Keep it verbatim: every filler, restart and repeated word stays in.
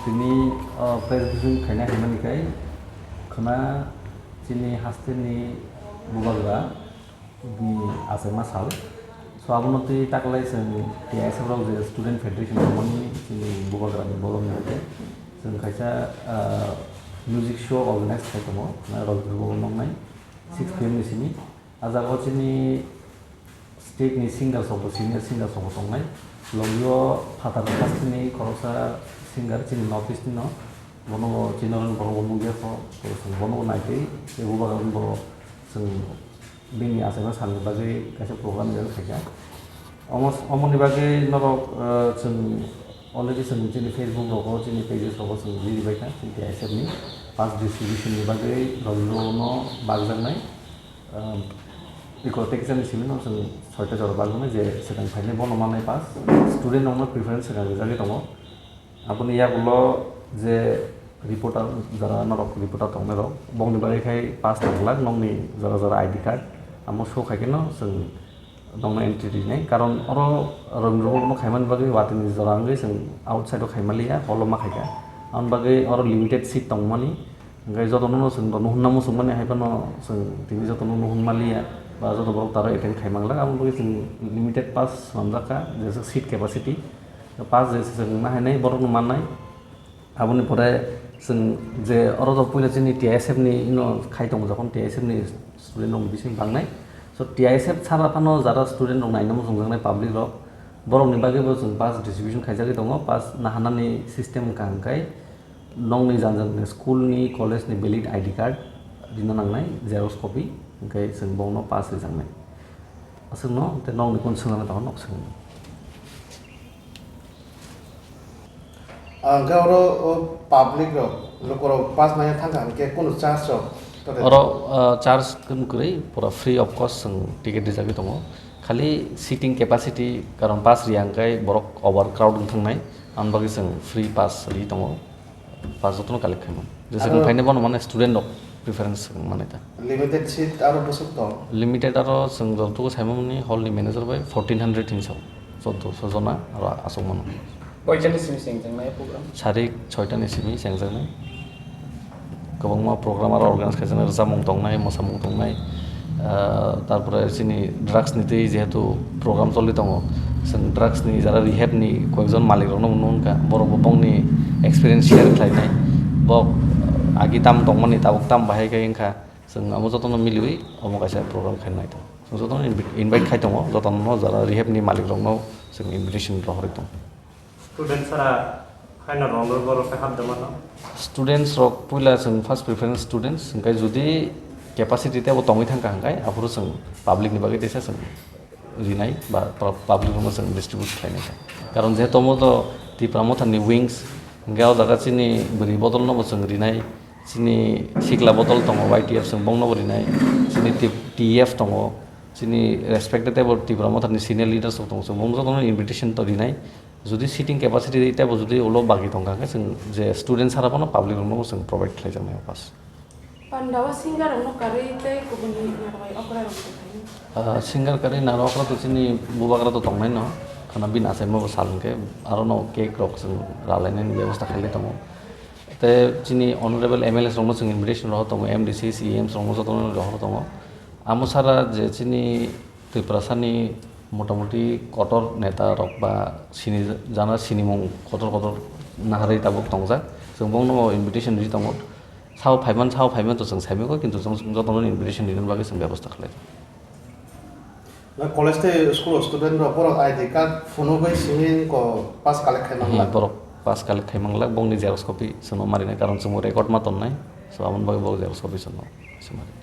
Tini, o, press briefing khaina hinmani khai khwna chini hasteni bubagra ni achaima sal. So, abono twi taklai chwng T I S F rok je Student Federation tongmani chini bubagra ni bolong ni hwnkhe chwng kaisa, ah, music show organize khai tongo, khwna rok noknai six P M ni simi. Ah jaga o chini state ni singer rok bo, senior singer rok bo tongnai. Logio phatar hasteni khoroksa singer chini North East ni no, bono bo chini borok bo nukya kho, to chwng bono bo naitwi tei bubagra bo chwng bini achaima salni bagwi kaisa program rehearsal khaikha. Omo, omoni bagwi norok, eh, chwng already chwng chini Facebook rogo, chini pages rogo chwng riri baikha, chini T I S F ni pass distribution ni bagwi rok no bakjaknai. Um, iko tei kisa ni simi no chwng soita jora bagwi je swkang phainai bono manai pass. Student rok no preference swkang rijagwi tongo. Aboni yagulo je reporter, jara norok reporter tongnai rok, bongni bagwi khai pass nang glak nokni jora jora I D card, amo show khai kheno chwng nokno entry rinai. Karon oro rwng rwngno khaimani bagwi watini jora wngwi chwng outside o khaimaliya, hall o ma khaikha. Aboni bagwi oro limited seat tongmani, hwnkhe jotono no chwng dono hwnna muchungmani hai phano chwng tini jotono no hwnmaliya, ba joto borok taro attend khaimanglak. Aboni bagwi chwng limited pass swnamjak kha, jesa seat capacity. Pass je se chwng nahainai borokno mannai. Aboni pore chwng je oro to puila chini T I S F ni ino khai tongo, jokhon T I S F ni student rok bising bangnai. So T I S F sara phano jara student rok naina muchungjaknai public rok, borokni bagwi bo chwng pass distribution khaijagwi tongo. Pass nahanani system wngkha hwnkhe nokni jang jang ni school ni, college ni valid I D card rina nangnai, xerox copy, hwnkhe chwng bongno pass rijaknai. Aswkno tei nokni kung swngnani tongma nok swngnai. Hwnkhe oro o public rok, lukurok pass naiya thangkha, hwnkhe kunu charge rok tote? Oro, ah, charge kunu kwrwi, pura free of cost chwng ticket rijagwi tongo. Khali seating capacity, karon pass riya hwnkhe borok overcrowd wng thangnai, aboni bagwi chwng free pass ri tongo. Pass jotono collect khaimani. Jesa aro khe phainai bono mane student rok preference manai ta. Limited seat aro bwswk tong? Limited aro chwng jotogo saimani hall ni manager bai fourteen hundred hinwi sao. Choddo so jona aro aswk mano. Koitani simi chengjaknai program? Sarik soitani simi chengjaknai. Kwbangma program aro organize khaijaknai, rwchapmung tongnai, mwsamung tongnai. Ah, tarpore chini drugs ni twi jehetu program choli tongo, chwng drugs ni jara rehab ni koyekjon malik rokno nukha, borok bo bongni experience share khlainai. Bok agi tam tongmani tabuk tam bahai khe wngkha, chwng amo jotono miliwi omo kaisa program khainai tongo. Chwng jotono invi-, invite khai tongo, jotono jara rehab ni malik rokno chwng invitation rohorwi tongo. Student sara haino rwngwi borok khe hapdama no? Students rok puila chwng first preference students, hwnkhe jodi capacity teibo tongwi thangkha hwnkhe aphuru chwng public ni bagwi teisa chwng rinai ba pub-, public rokno chwng distribute khlainai kha. Karon jehetu omo to Tipra Motha ni wings, hwnkhe o jaga chini bwrwi bodol no bo chwng rinai, chini sikla bodol tongo Y T F, chwng bongno bo rinai, chini T-, T F tongo, chini respected teibo Tipra Motha ni senior leaders rok tongo, chwng bongno jotono invitation to rinai. Jodi seating capacity teibo jodi ulo bagi tongkha khe chwng je student sara phano public rokno chwng provide khlaijaknai o pass. Pandao singer rokno karwi tei kubun ni narwai okra rok tongthai. Ah, singer karwi narwai okra to chini bubagra to tongnai no, khana bini achaima bo sal hwnkhe aro no cake rok chwng ralainani bebosta khailai tongo. Tei chini honorable M L As rokno chwng invitation rohor tongo, M D C, C E Ms rokno jotono rohor tongo. Amo sara je chini Tiprasani motamuti kotor neta rok ba sini jana sinimung kotor kotor naharwi tabuk tongjak. Chwng bongno invitation ri tongo. Sao phaiman, sao phaiman to chwng saimikgo, kintu chwng jotono invitation rinani bagwi chwng bebosta khlai. Na college tei school o student rok borok I D card phunugwi simi ko pass collect khai manglak. Hmm, borok pass collect khai manglak, bongni xerox copy chwngno marinai, karon chwngbo record ma tonnai. So, aboni bagwi borok xerox copy chwngno se mari.